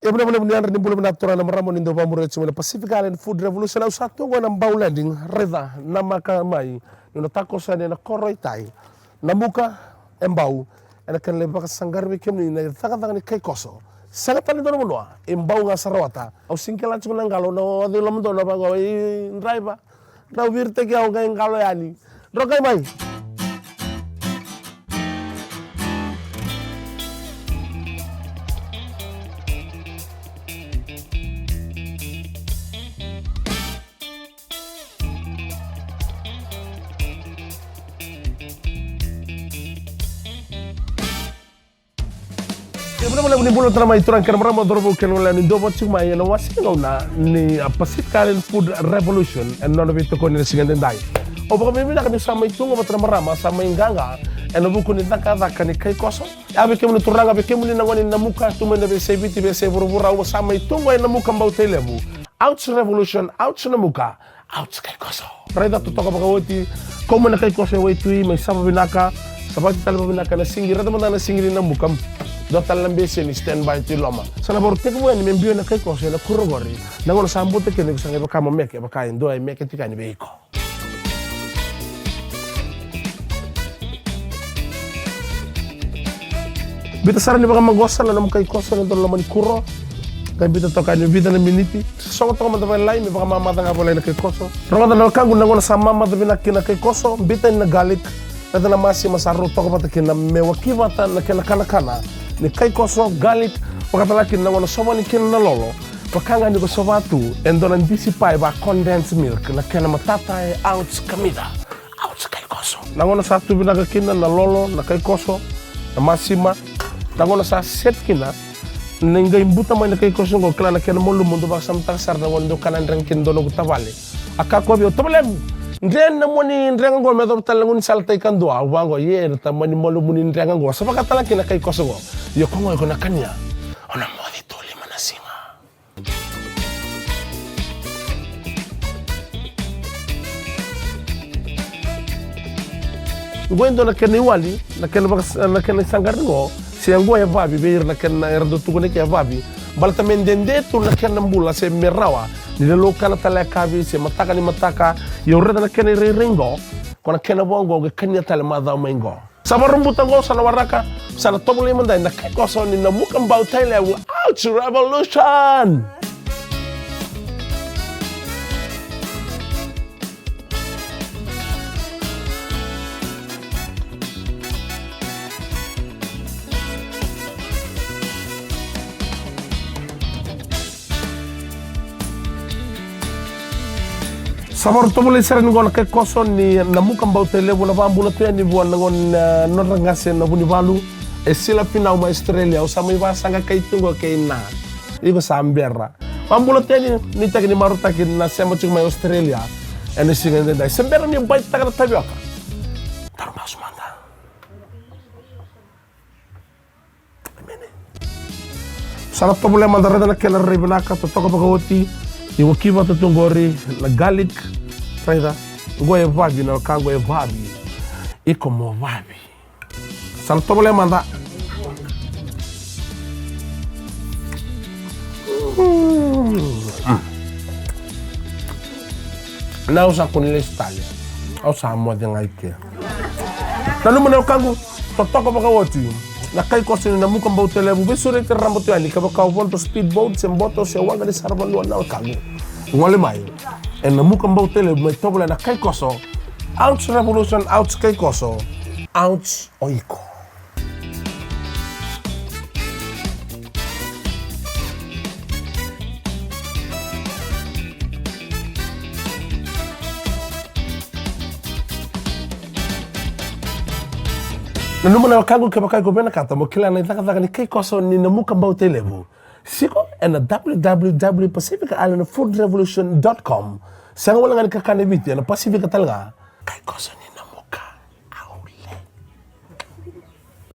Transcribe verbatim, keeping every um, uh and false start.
Ia vinaka vakalevu ni yadra, ni bula vinaka turaga, na marama, ni dau vakamuria tiko mai na Pacific Island Food Revolution. Au sa tu oqo ena Bau Landing, raica, namaka mai niu na takoso yani ena koro i Tai. Namuka e Bau, ena kena lai vakasaqara vei kemuni na cakacaka ni kaikoso. Sega tale ni dua na vanua, e Bau ga sa rawata. Au sega ni kila tiko na qalo, na oca i lomadonu, vaqo, i draiva. Drau viritaki au qai qalo yani. Drau qai mai. Ia, vinaka vakalevu, ni bula tale mai turaga kei na marama, cauravou kei na luvena, ni dou vata tiko mai ena wase ni gauna ni, a, Pacific Island Food Revolution ena nona veitokoni ena siga edaidai. Au vakavinavinaka ni sa mai tu oqo vata na marama sa mai qaqa ena vuku ni cakacaka ni kaikoso. Ia vei kemuni turaga, vei kemuni na gone ni Namuka, tu mai na veiyasai Viti, veiyasai vuravura, au sa mai tu oqo e Namuka Bau Tailevu. Ouch Revolution, ouch Namuka. Ouch kaikoso. Raica, totoka vakaoti. Kau mai na kaikoso e waitui, mai sava vinaka. Savati tale vakavinaka na sigi, raica mada na sigi ni Namuka. Dua tale na beseni stand by tu i loma. Sa na vakarau tekivu yani me biu na kaikoso ena kuro qori. Na gauna sa bauta kina, iko sa qai vaka mo meke, vaka e dua e meke tiko yani vei iko. Biuta sara ni vakamaqosa na nomu kaikoso ena dua na loma ni kuro. Qai biuta toka yani e vica na miniti. Sogo toka mada vakalailai me vakamamaca ga vakalailai na kaikoso. Rogoca na wekaqu, na gauna sa mamaca vinaka kina na kaikoso, biuta yani na garlic. Raica na masima sa rau toka vata kina me waki vata na kena kanakana ni kaikoso, garlic. Vakatalega kina na gauna sova yani kina na lolo. Vaka ga ni ko sova tu e dua na disi pai va condensed milk na kena matata e ouch kamica. Ouch kaikoso. Na gauna sa tu vinaka kina na lolo, na kaikoso, na masima. Na gauna sa set kina, ni qai buta mai na kaikoso qo, kila na kena malumu, dou vakasamataka sara na gauna dou kana drega kina dua noqu tavale. A kaya vei au, tavalequ, dre na nomuni drega qo me yacova tale na gaunisala tai kadua. Au vaqo, ia, na tamani malumu ni drega qo. Sa vakatalega kina na kaikoso qo. Ia ko qo iko na kania, o na moce tu lima na siga. Qo e dua na kena iwali, na kena vaka, na kena isaqari qo, se qo e vavi, vei ira na kena era dau tukuna ke e vavi. Baleta me dede tu na kena bula, se me rawa ni lalokana tale yakavi, se mataka ni mataka. Ia au raica na kena irairai qo, ko na kena vo qo, qai kania tale macawa mai qo. Sa vakarubuta qo, sa na waraka, sa na tovolei mada na kaikoso ni Namuka Bau Tailevu, Ouch Revolution! Sa vakarau tovolei sara ni qo na kaikoso ni Namuka Bau Tailevu, na vakabula tu yani vua na gone, na nodra qase na Vunivalu. E Sila Finau mai Australia, au sa mai vasaqa kai tu qo kei na. Iko sa bera. Vakabula tu yani, nuitaki ni marautaki na sema tiko mai Australia ena siga edaidai. Se bera ni baitaka na tavioka. Taro masu mada. Emeni. Sa na tovolea mada, raica na kena rairai vinaka, totoka vakaoti. Ni waki vata tu qori na garlic. Raica. Qo e vavi, na ka qo e vavi. Iko mo vavi. Sa na tovolea mada. Mm. Na au sa kua ni lesu tale. Au sa moce ga i ke. Nanuma na wekaqu, totoka vakaoti na kaikoso ni Namuka Bau Tailevu, veisureti raraba tu yani, kevaka o vodo speedboat, se boto, se waqa ni saravanua na wekaqu. Gole mai e Namuka Bau Tailevu, mai tovolea na kaikoso. Ouch Revolution, ouch kaikoso. Ouch o iko. Nanuma na wekaqu, kevaka iko vinakata mo kila na icakacaka ni kaikoso ni Namuka Bau Tailevu, siko ena w w w pacific island food revolution dot com. Sega wale ga ni kakana e Viti, ena Pasifika tale ga. Kaikoso ni